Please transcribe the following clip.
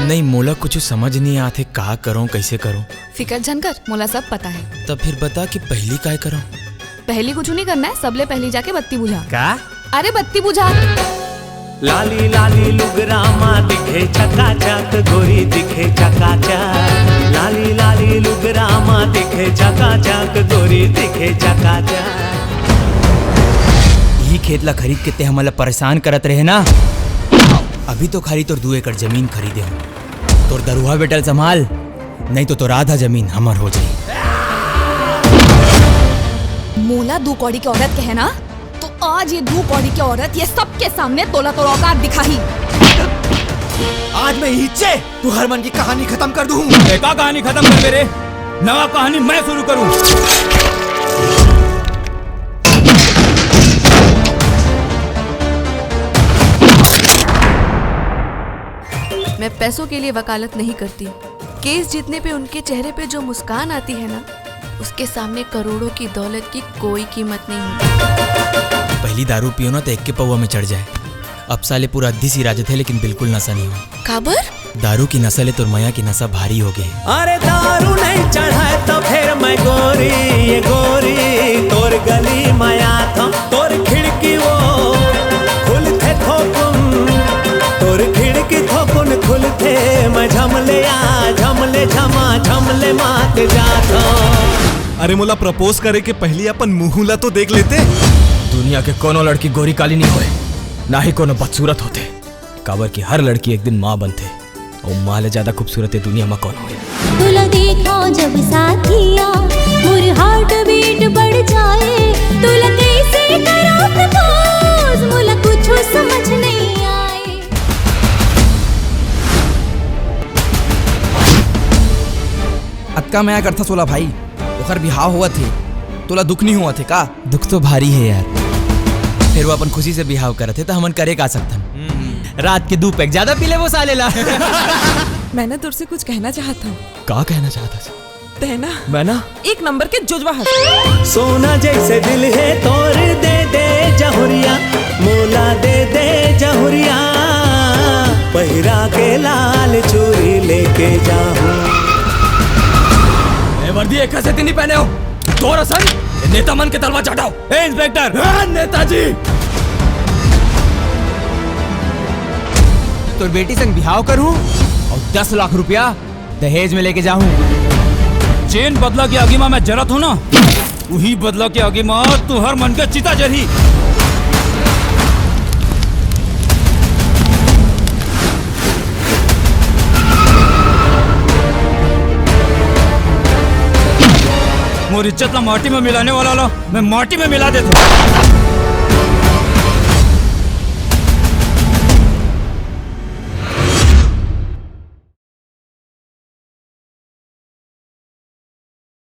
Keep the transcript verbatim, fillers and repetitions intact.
नहीं, मोला कुछ समझ नहीं आत हे, का करो, कैसे करो। फिकर झन कर, मोला सब पता है। तब फिर बता कि पहली काय करो? पहली कुछ नहीं करना है, सबले पहली जाके बत्ती बुझा। का? अरे बत्ती बुझा। लाली लाली लुगरा मा दिखे चकाचक, गोरी दिखे चकाचक। लाली लाली लुगरा मा दिखे चकाचक, गोरी दिखे चकाचक। यही खेत ला खरीद के ते हमन ला परेशान करत रहे ना। अभी तो खाली तोर दू एकड़ जमीन खरीदे हूँ। तोर दरुहा बेटा ल संभाल, नहीं तो तोर आधा जमीन हमर हो जाही। मोला दू कौड़ी के औरत कहे ना, तो आज ये दू कौड़ी के औरत ये सबके सामने तोला तोर औकात दिखाही। आज मैं इहिच्चे तुहर मन की कहानी खतम कर दूँ। ए, का कहानी खतम करबे रे? नवा कहानी मैं शुरू करूँ। मैं पैसों के लिए वकालत नहीं करती। केस जीतने पे उनके चेहरे पे जो मुस्कान आती है ना, उसके सामने करोड़ों की दौलत की कोई कीमत नहीं होती। पहली दारू पियो ना तो एक के पौवा में चढ़ जाए। अब साले पूरा अद्धी सिरा जथे, लेकिन बिल्कुल नशा नहीं हो। काबर? दारू की नशा ले तोर मया की नशा भारी हो गए। अरे दारू नहीं चढ़ाए तो फिर मैं गोरी, ये गोरी, तोर गली मया था, तोर खिड़की वो खुलथे थोकुन, तोर खिड़की थोकुन खुलथे, मैं झमले आ, झमले झमा, झमले मात जात। अरे मोला प्रपोज करे के पहली अपन मुंह ला तो देख लेते। दुनिया के कोनो लड़की गोरी काली नहीं होए, ना ही कोनो बदसूरत होते, काबर कि हर लड़की एक दिन माँ बनथे। ओ माँ ले ज्यादा खूबसूरत ये दुनिया में कौन होए? तुला देखा जब साथिया, मोर हार्ट बीट बढ़ जाए। तुला कैसे करा प्रपोज, मोला कुछ समझ नहीं आए। अतका मया करथस ओला भाई, ओकर बिहाव होवत हे, तोला दुख नहीं होवत हे का? दुख तो भारी है यार, फिर वो अपन खुशी से बिहाव करत हे तो हमन करे का सकथन? रात के दू पैक ज्यादा पी ले वो साले ला। मैं ना तोर से कुछ कहना चाहत हूँ। का कहना चाहत हस? तै ना मैं ना एक नंबर के जुजवा हस। सोना जैसे दिल है तोर, दे दे जहुरिया, मोला दे दे जहुरिया, पहिरा के लाल चूरी लेके जाहूँ। ए वर्दी एक से नहीं पहने हो, तोर असन नेता मन के तलवा चाटाओ। ए इंस्पेक्टर, ए नेताजी, तोर बेटी संग बिहाव करूँ और दस लाख रुपया दहेज में लेके जाहूँ। जेन बदला के आगी मा मैं जरत हूँ ना, उही बदला के आगी मा तुहर मन के चिता जरही। मोर इज्जत ला माटी में मिलाने वाला ला मैं माटी में मिला देता हूँ।